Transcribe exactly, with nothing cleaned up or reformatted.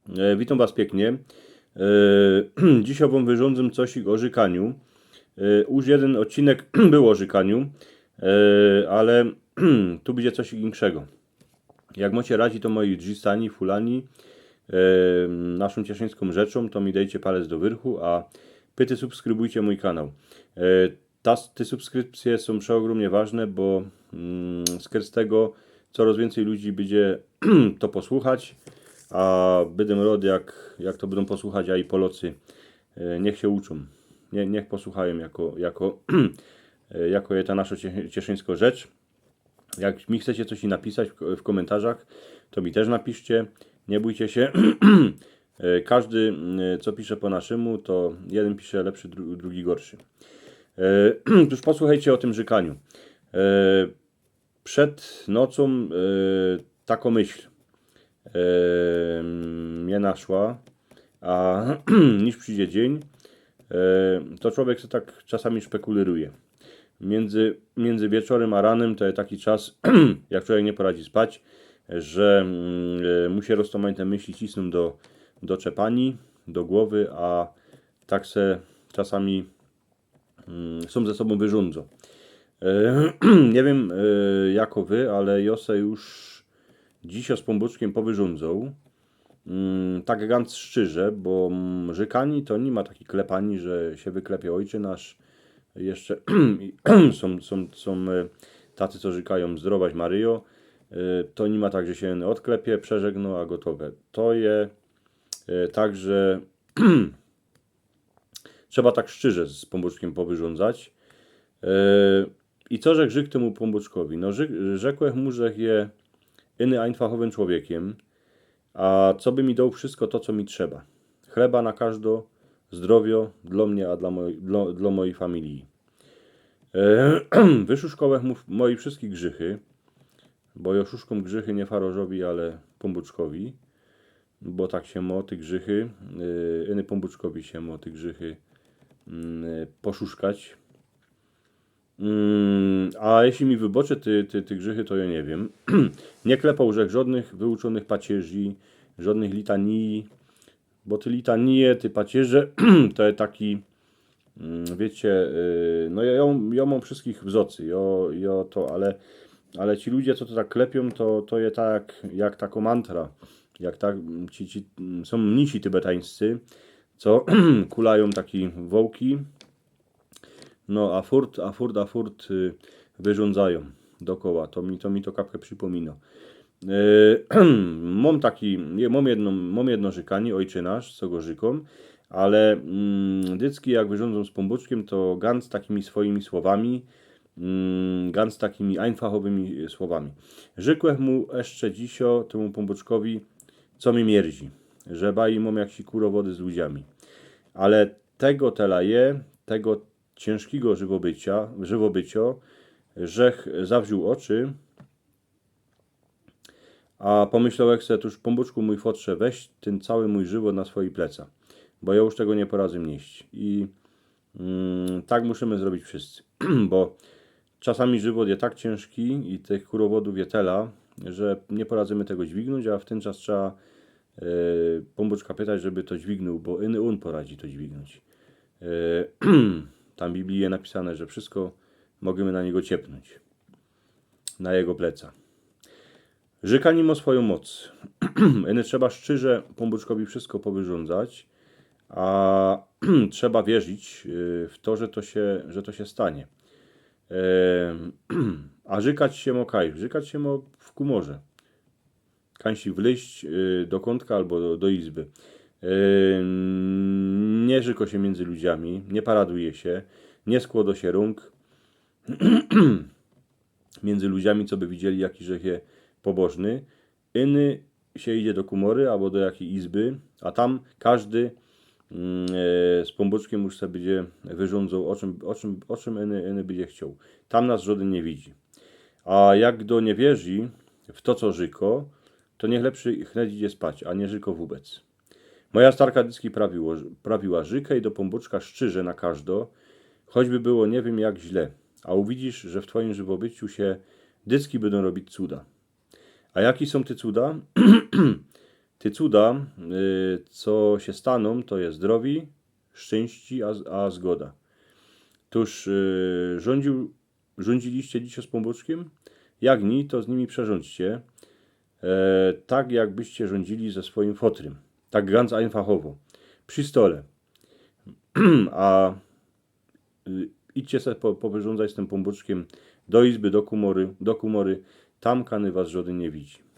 E, witōm was piyknie. E, dzisiej wōm wyrządzę coś ô rzykaniu. E, już jedyn ôdcinek bōł ô rzykaniu, e, ale tu bydzie coś inkszego. Jak mocie radzi, to moi drzistani, fulani, e, naszōm cieszyńskōm rzeczōm, to mi dejcie palec do wyrchu, a pyty subskrybujcie mōj kanał. E, ta, te subskrypcje sōm przeôgrōmnie ważne, bo mm, z tego coraz wiyncyj ludzi bydzie to posłuchać, a bydym rod, jak, jak to bydōm posłuchać, a i Polocy e, niech sie uczōm. Nie, niech posłuchajōm jako, jako, e, jako je ta nasza cie- cieszyńsko rzecz. Jak mi chcecie coś i napisać w, w komentarzach, to mi też napiszcie. Nie bójcie się. E, Każdy, mm, co pisze po naszemu, to jedyn pisze lepszy, dru- drugi gorszy. E, Już posłuchejcie ô tym rzykaniu. E, Przed nocōm e, takŏ myśl e, mie naszła, a niż przidzie dziyń, e, to człowiek se tak czasami szpekulyruje. Miyndzy, miyndzy wieczorym a ranym to je taki czas, jak człowiek niy poradzi spać, że mm, e, mu sie roztōmajte myśli cisnōm do, do czepani, do głowy, a tak se czasami mm, sōm ze sobōm wyrządzŏ. E, niy wiym e, jako wy, ale jŏ se już dzisiej z Pōnbōczkiym powyrządzŏł. Mm, tak gans szczyrze, bo mm, rzykani to niy ma taki klepani, że sie wyklepie ôjcze nasz. Jeszcze sōm, sōm, sōm e, tacy, co rzykajōm zdrowaś Maryjo. E, to niy ma tak, że sie ôdklepie, przeżegnŏ, a gotowe. To je e, tak, że trzeba tak szczyrze z Pōnbōczkiym powyrządzać. E, I co rzekł Grzik tymu Pōnbōczkowi? No, rzekł mu, że je iny einfachowym człowiekiym, a co by mi doł wszystko to, co mi trzeba. Chleba na kŏżdo, zdrowiŏ dlō mie, a dlō mojij, dlō, dlō mojij familiji. E, wyszuszkowech mu moje wszystkie grzychy, bo jŏ szuszkōm grzychy niy farożowi, ale Pōnbōczkowi, bo tak sie mŏ te grzychy, e, iny Pōnbōczkowi sie mŏ te grzychy mm, poszuszkać. Mm, a jeśli mi wyboczy te, te, te grzychy, to jŏ niy wiym. Niy klepoł żech żŏdnych wyuczōnych pacierzi, żŏdnych litaniji, bo te litanije, te pacierze, to je taki, mm, wiycie, y, no jŏ, jŏ, jŏ mōm wszystkich w zŏcy, jŏ, jŏ to, ale, ale ci ludzie, co to tak klepiōm, to, to je tak jak, jak takŏ mantra, jak tak, ci, ci, mm, sōm mnisi tybetańscy, co kulajōm taki wołki, no a furt, a furt, a furt y, wyrządzajōm dokoła. To mi to, mi to kapkã przipōminŏ. E, mōm taki, je- mōm jedno, mōm jedno rzykanie, Ojcze Nasz, co go rzykōm, ale mm, dycki jak wyrządzōm z Pōnbōczkiym, to gans takimi swojimi słowami, mm, gans takimi einfachowymi słowami. Rzykłech mu jeszcze dzisiej tymu Pōnbōczkowi, co mi mierzi, że baji mōm jaksik kurowody z ludziami. Ale tego tela je, tego ciynżkigo żywobycia, żywobyciŏ, żech zawziōł ôczy, a pōmyślołech se, tuż Pōnbōczku mōj fotrze, weź tyn cały mōj żywot na swoje pleca, bo jŏ już tego niy poradzã nieść. I mm, tak musimy zrobić wszyscy, bo czasami żywot je tak ciynżki i tych kurowodōw je tela, że niy poradzymy tego dźwignōńć, a w tyn czas trzeba e, Pōnbōczka pytać, żeby to dźwignōł, bo iny ôn poradzi to dźwignōńć. E, tam w Bibliji je napisane, że wszystko możymy na niego ciepnōńć, na jego pleca. Rzykanie mŏ swojõ moc. Iny trzeba szczyrze Pōnbōczkowi wszystko powyrządzać, a trzeba wierzić y, w to, że to sie, że to sie stanie. E, a rzykać sie mŏ kaj, rzykać sie mŏ w kōmorze. Kańsi wlyźć y, do kōntka abo do, do izby. Y, niy rzykŏ sie miyndzy ludziami, niy paraduje sie, niy skłŏdŏ sie rōnk miyndzy ludziami, co by widzieli, jaki żech je pobożny. Iny sie idzie do kōmory abo do jakij izby, a tam kożdy mm, e, z Pōnbōczkiym już se bydzie wyrządzōł, ô czym, ô czym, ô czym iny, iny bydzie chcioł. Tam nas żŏdyn niy widzi. A jak kto niy wierzi w to, co rzykŏ, to niych lepszy hnŏt idzie spać, a niy rzykŏ wōbec. Moja starka dycki prawiła, prawiła: rzykej do Pōnbōczka szczyrze na kożdo, choćby było niy wiym jak źle, a uwidzisz, że w twojim żywobyciu sie dycki bydōm robić cuda. A jaki sōm te cuda? Te cuda, y, co sie stanōm, to je zdrowi, szczyńści, a, a zgoda. Tōż, y, rządził, rządziliście dzisiej z Pōnbōczkiym? Jak ni, to z nimi przerządźcie, e, tak jakbyście rządzili ze swojim fotrym. Tak ganz einfachowo. Przi stole. A, y, idźcie se po, powyrządzać z tym Pōnbōczkiym do izby, do kōmory, do kōmory. Tam kany was żodyn niy widzi.